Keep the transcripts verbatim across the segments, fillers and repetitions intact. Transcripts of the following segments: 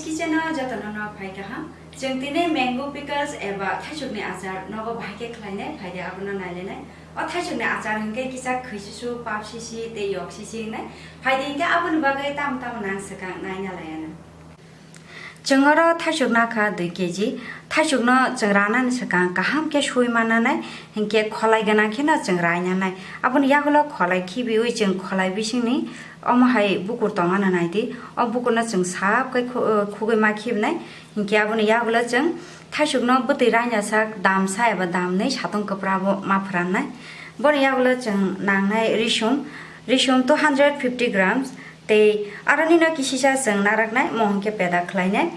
Kitchen o jotono no phai kaham. Chwng tini mango pickles eba thaisukni achar nogo bahai khe khlainai, phaidi abono nailainai. O thaisukni achar hwnkhe kisa khwisisu, papsisi tei yoksisi wngnai. Phaidi hwnkhe aboni bagwi tamo tamo nang swkang naina laianw. Chwng oro thaisuk nakha dui keji. Thaisukno chwng ranani swkang kaham khe sui mananai, hinkhe kholai gwnang kheno chwng rainanai. Aboni yagulo kholai khibiui chwng kholai bisingni omo hai bukur tongmano naidi. O bukurno chwng sap khe khu-, khugui ma khibnai. Hinkhe aboni yagulo chwng thaisukno bwtwi rainasak damsa eba damnwi satung kwprabo ma phrannai. Boni yagulo chwng nangnai risum, risum two hundred fifty grams, tei aroni no kisisa chwng naraknai, mo hwnkhe peda khlainai.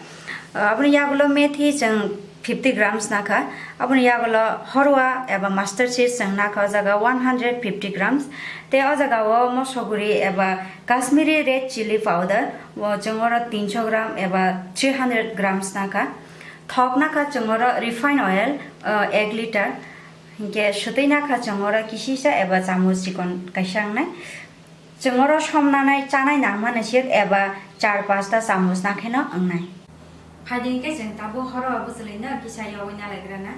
Aboni yagulo methi chwng fifty grams nakha. Aboni yagulo horwa eba mustard seed chwng nakha o jaga one hundred fifty grams. Tei o jaga o mosoguri eba Kashmiri red chili powder, o chwng oro tinso gram eba three hundred grams nakha. Thok nakha chwng oro refined oil, o, ek liter. Hinkhe swtwi nakha chwng oro kisisa eba chamus chikon kaisa wngnai. Chwng oro somnanai chanai nangmani sik eba char pasta chamus nakheno wngnai. Phaidi hinkhe chwng tabuk horo bwchwlwino kisa yogwi nalaigrana.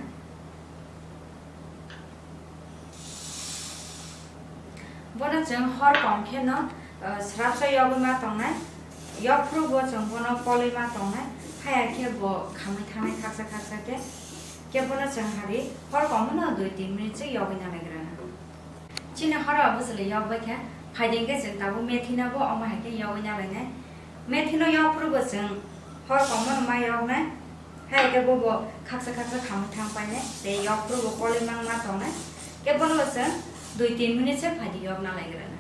Bono chwng hor kom kheno, uh, srapsa yogwi ma tongnai. Yokphuru bo chwng bono kolwi ma tongnai. Haya khe bo khamwi thangnai khaksa khaksa khe. Khe bono chwng hari hor kom no dui tin minute se yogwi nalaigrana. Chini horo bwchwlwi yok bai kha, phaidi hinkhe chwng tabuk methi no bo omo hai khe yogwi nalainai. Methi no yok phuru bo chwng hor kom no ma yoknai, hai khe bo bo khaksa khaksa khamwi thang painai, tei yok phuru bo kolwi mang ma tongnai, khe bono bo chwng dui tin minute se phaidi yok nalaigrana.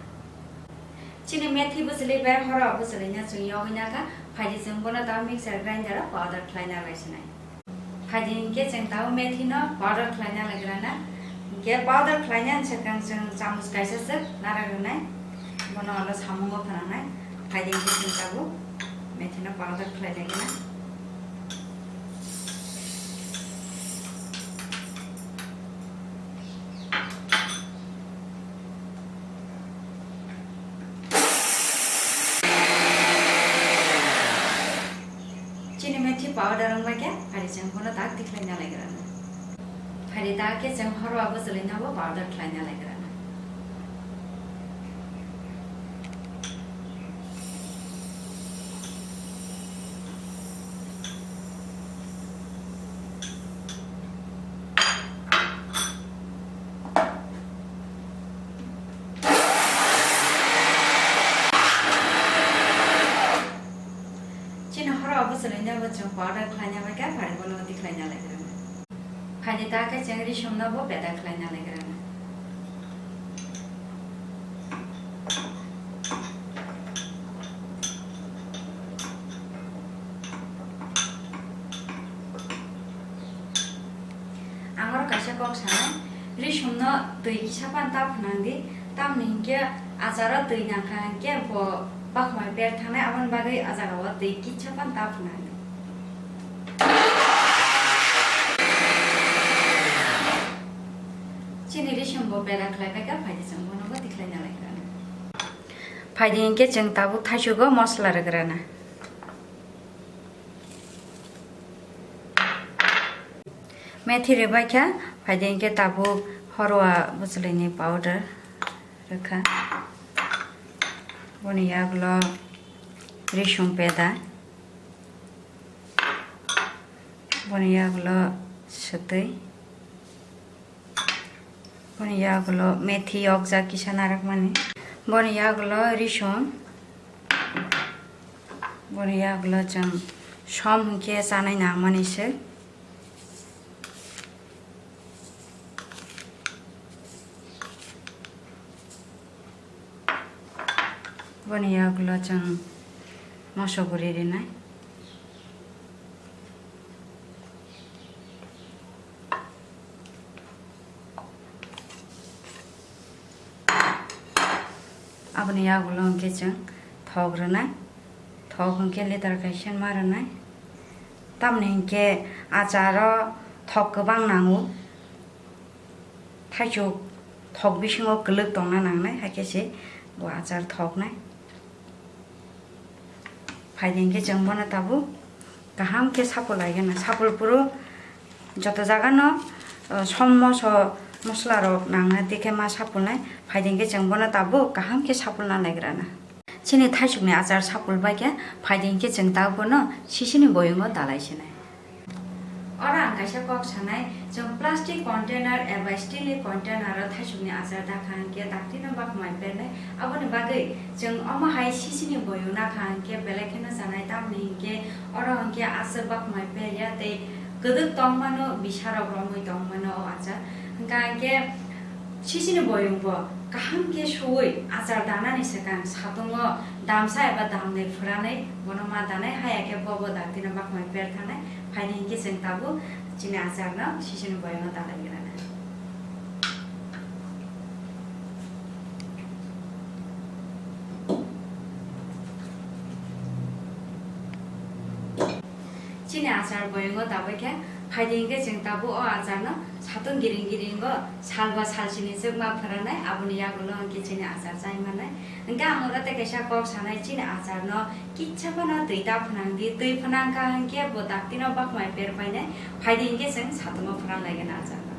Chini methi bwchwlwi bai horo bwchwlwi no chwng yogwi nakha, phaidi chwng bono tabuk mixer grinder o powder khlai nalaisinai. Phaidi hinkhe chwng tabuk methi no powder khlaina laigrana. Hinkhe powder khlainani swkang chwng chamus kaisa swk narak rwnai. Bono ulo samungo phanangnai. Phaidi hinkhe chwng tabuk methi no powder khlai laigrana. Chini methi powder wng bai khe, phaidi chwng bono tak tikhlai na lai gra na. Phaidi tak khe chwng horo abo chwlwi no bo powder khlai na lai gra na. Chini horo abo chwlwi no bo chwng powder khlai na bai kha, phaidi bono tikhlai na lai gra na. Phaidi tak khe chwng risum no bo peda khlai na lai gra na. Ang oro kaisa kok sanai, risum no twi kisa phano ta phnang di, tamni hinkhe achar o twi nang kha hinkhe bo bakhmai per thangnai, aboni bagwi a jaga o twi kisa phano ta phnang di. Chini risum bo peda khlai bai kha, phaidi chwng bono bo tikhlai na lai gra na. Phaidi hinkhe chwng tabuk thaisugo mosla rwgra na. Methi rwbai kha, phaidi hinkhe tabuk horwa bwchwlwini powder rwkha. Boni yagulo risum peda, boni yagulo swtwi. Boni yagulo methi yokjak kisa narwkmani. Boni yagulo risum. Boni yagulo chwng som hinkhe chanai nangmani se. Boni yagulo chwng moso guri rinai. Aboni yagulo hinkhe chwng thok rwnai, thok hinkhe liter kaisa ma rwnai, tamni hinkhe acharo thok kwbang nango, thaichuk thok bisingo kwlwk tongna nangnai, haikhe se bo achar thoknai. Phaidi hinkhe chwng bono tabuk Kaham khe sapul lai gana, sapul phuru joto jaga no, uh, som moso mosla rok nang na tikhe ma sapul nai, phaidi hwnkhe chwng bono tabuk kaham khe sapul na lai gra na. Chini thaisuk ni achar sapul bai khe phaidi hwnkhe chwng tabuk bono sisini boyungo dalai sinai. Oro ang kaisa kok sanai, chwng plastic container eba steel ni container o thaisuk ni achar dakha hwnkhe dakti no bakmai pernai. Aboni bagwi chwng omo hai sisini boyung nakha hwnkhe belai kheno chanai, tamni hwnkhe oro hwnkhe aswk bakmai perya tei kwdwk tongmano, bisarok romwi tongmano o achar. Hwnkha hwnkhe sisini boyungbo kaham khe suwi achar danani swkang satungo damsa eba damnwi phwranwi bono ma danai, haya khe bobo daktino bakmai per thanai. Phaidi hwnkhe chwng tabuk chini acharno sisini boyungno dalai gwnanai. Chini achar boyungo tabuk khe phaidi hwnkhe chwng tabuk o acharno satung giring giringo salba salsini chwkma phwranai, aboni yagulo hwnkhe chini achar chai manai. Hwnkhe ang oro tei kaisa kok sanai, chini acharno kitsa phano twi ta phwnang di, twi phwnang kha hwnkhe bo daktino bakmai per painai, phaidi hwnkhe chwng satungo phwran lai gana acharno.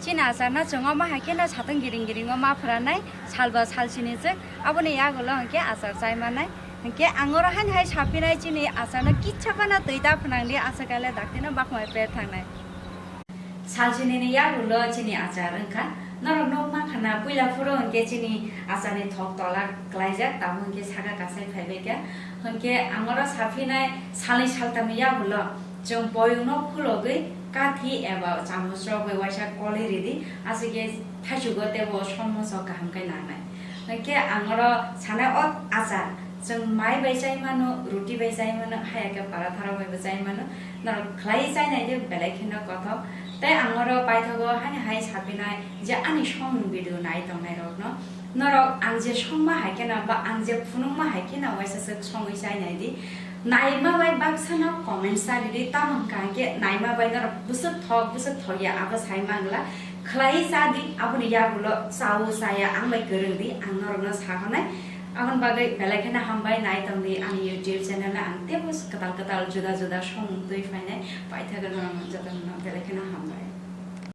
Chini acharno chwng omo hai kheno satung giring giringo ma phwranai, salba salsini chwk, aboni yagulo hwnkhe achar chai manai. Hwnkhe ang oro haino hai saphinai, chini acharno kitsa phano twi ta phwnang di, aswk kale daktino bakmai per thangnai. Salsini ni yagulo chini achar wngkha, norok nukma khana puila phuru hwnkhe chini acharni thok tola klaijak, tamo hwnkhe saka kasai phaibaikha. Hwnkhe ang oro saphinai salni saltamni yagulo chwng boyungno khulogwi kathi eba chamuchrok bai waisa kolwi ridi, aswkhe thaisugo teibo som moso kaham khe nangnai. Hwnkhe ang oro sanai o achar chwng mai bai chai mano, ruti bai chai mano, haya khe paratharok bai bo chai mano. Norok khlai chai nai di, belai kheno kothok. Tei ang oro paithago haino hai saphinai je ani songmung video nai tongnai rokno, norok ang je songma hai kheno ba ang je phunukma hai kheno waisa swk songwi chai nai di. Naima bai baksa no comment sa ridi, tamo hwnkha hwnkhe naima bai norok bwswk thok bwswk thok ya abo sai mangla. Khlai cha di, aboni yagulo chao chaya ang bai kwrwng di, ang norokno sa hwnai. Aboni bagwi belai kheno hambai, nai tong di ani YouTube channel no, ang teibo kwtal kwtal juda juda songmung twi phainai, paithago norokno jotono belai kheno hambai.